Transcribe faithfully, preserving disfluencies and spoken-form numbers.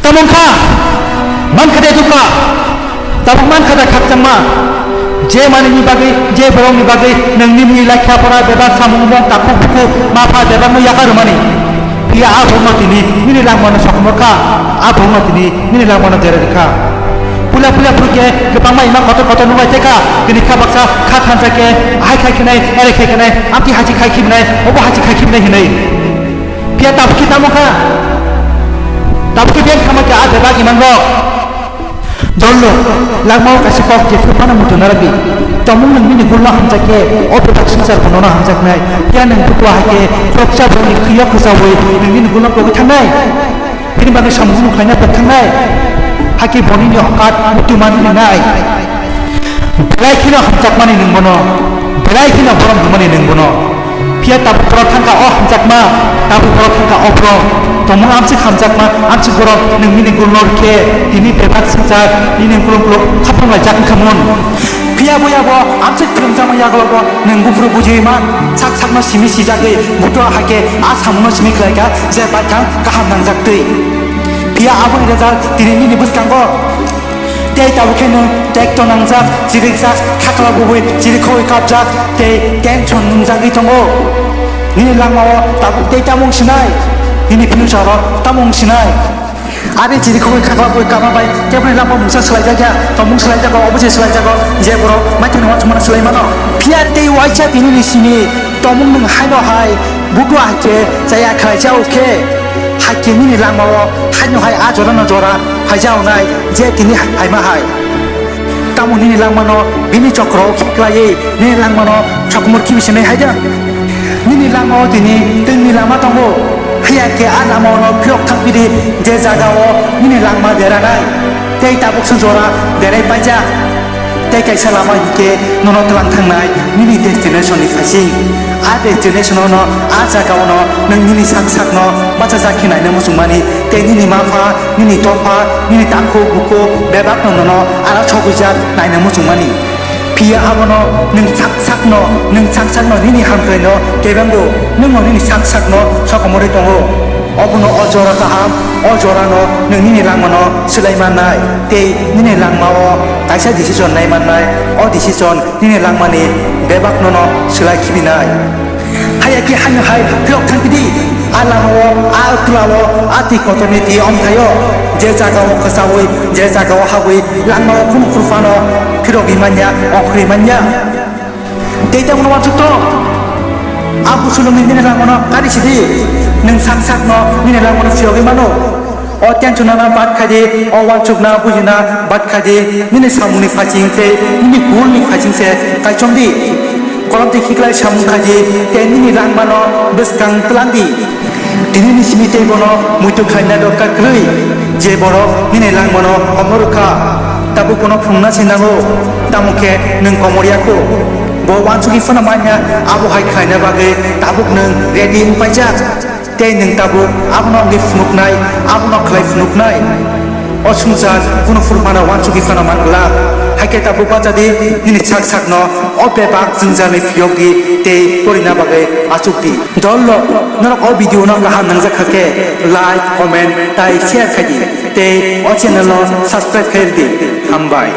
Tamo wngkha, mankha de dukha, tabuk mankha da khakchangma. Je manwini bagwi, je borokni bagwi nwng nini lai kha pora bebak samung mung takhuk bukhuk ma pha bebakno yaka rwmani. Phiya a borokno tini nini langmano sokomor kha, a borokno tini nini langmano dera rwkha. Puila puila phuru khe kwbangma ima kotor kotor nungbai tei kha, tini kha baksa kha thansa khe hai khai khinai, ere khai khinai, amtwi hachi khai khibinai, obo hachi khai khibinai hinwi. Phiya tabuk khe tamo kha? Tabuk khe beng thangma khe a bebak imangrok. Dol rok, langmao kaisa kok jephru phano muchung narwkdi. Tomung nwng bini gulno hamjak khe, o bebak swngchar bo nono hamjaknai. Phiya nwng butua hai khe, khoroksa borokni thwi-o kwchaui nwng bini gulno pogwi thangnai. Bini bagwi samung khlaina pok thangnai. Hakhe bo nini okat muitu manwi nai. Belai kheno hamjakmani nwng bono, belai kheno borom hwnmani nwng bono. Phiya tabuk borok thangkha o hamjakma, tabuk borok thangkha o borok. Tongmung amswk hamjakma, amswk borok nwng bini gulno rwkhe, tini bebak swngchar, nini ukulung ukulung khapang laijak wngkha mun. Phiya bo yabo amswk phwrwngjakma yagulogo nwng buphuru bujiui man, sak sakno simi sijagwi butua hai khe a samungno simi khlaikha je baithang kaham nangjaktwi. Phiya aboni result tini nini bwskango. Tei tabuk khe nwng tekto nangjak, chirikjak, khakla bubui chirikhogwi kapjak tei tension nungjagwi tongo. Nini langmao tabuk tei tamo wng sinai? Nini future-o tamo wng sinai? Ari chirikhogwi khakla bubui kapma bai keboni langma mungsa swlaijakya, tongmung swlaijago, obo se swlaijago, je borok maithangni uansukmano swlai mano. Phiya tei uaisa tini ni simi tongmung nwng haino hai butua hai khe chaya khlaijao khe, hai khe nini langmao haino hai a jorano jora phaijao nai je tini phaima hai. Tamo nini langmano bini chokro khlaiwi nini langmano sokomor khibi sinai hai da? Nini langmao tini twngni lama tongo, haiya khe a lamao phirok thangphidi je jagao nini langma deranai, tei tabukse jora derai paijak. Tei kaisa lama hinkhe nono twlang thangnai nini destination ni phaising. A destination ono, a jaga ono nwng nini sak sakno bachajak khe naina muchungmani tei nini mapha, nini topha, nini takhuk bukhuk bebakno nono aro sogwijak naina muchungmani. Phiya abono nwng sak sakno, nwng sak sakno nini hamkraino kebengo, nwngno nini sak sakno sokomorwi tongo. Obono o jora kaham, o jorano nwng nini langmano swlai mannai, tei nini langmao kaisa decision nai mannai, o decision nini langmani bebak nono swlai khibinai. Haiya khe haino hai phirok thangphidi, a lamao, a twlao, a twi kotorni twi omthaio, je jagao kwchaui, je jagao habwi langmao kunu phuru phano phirogwi manya, ongkhorwi manya. Tei tamo uansuk tong. A busulungni nini langmano kari sidi. Nwng sak sakno nini langmano phiyogwi mano. O tension-na bad khaidi, o uansukna bujina bad khaidi, nini samungni phaising tei nini kulni phaising se kaichomdi. Kolom tei khiklai samung khaidi tei nini langmano bwskang twlangdi. Tini ni simi tei bono muitu khlaina dorkar kwrwi, je borok nini langmano komo rwkha. Tabuk bono phunukna se nango, tamo khe nwng komor ya kho. Bo uansugwi phano manya, abo hai khlaina bagwi tabuk nwng ready wng paijak. Tei nwng tabuk abono wngwi phunuknai, abono khlai phunuknai. O swngchar kunu phuru phano uansugwi phano man glak. Hai khe tabuk bachadi nini sak sakno o bebak jwngjalni phiyokdi tei porina bagwi achukdi. Dol rok, norok o video no kaham nangjak kha khe like, comment tai share khai di tei o channel no subscribe khai di. Hambai.